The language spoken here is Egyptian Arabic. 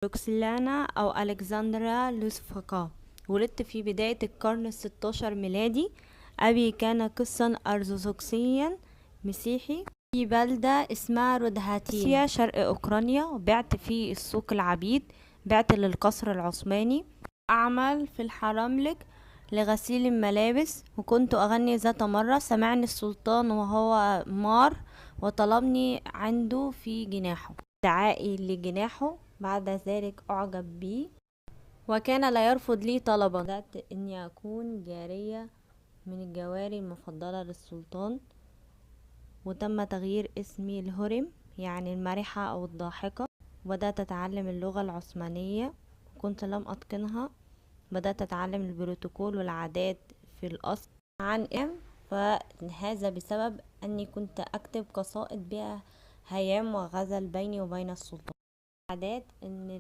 روكسلانة أو ألكسندرا لوسفكا. ولدت في بداية القرن 16 ميلادي. أبي كان قسا أرثوذكسيا مسيحي في بلدة اسمها رودهاتين شرق أوكرانيا. بعت في السوق العبيد، بعت للقصر العثماني. أعمل في الحرملك لغسيل الملابس، وكنت أغني ذات مرة. سمعني السلطان وهو مار وطلبني عنده في جناحه، دعائي لجناحه. بعد ذلك أعجب بي وكان لا يرفض لي طلبا. بدأت أني أكون جارية من الجواري المفضلة للسلطان، وتم تغيير اسمي الهرم، يعني المرحة أو الضاحكة. بدأت أتعلم اللغة العثمانية، كنت لم أتقنها. بدأت أتعلم البروتوكول والعادات في الأصل عن إم، فهذا بسبب أني كنت أكتب قصائد بها هيام وغزل بيني وبين السلطان. عادات أن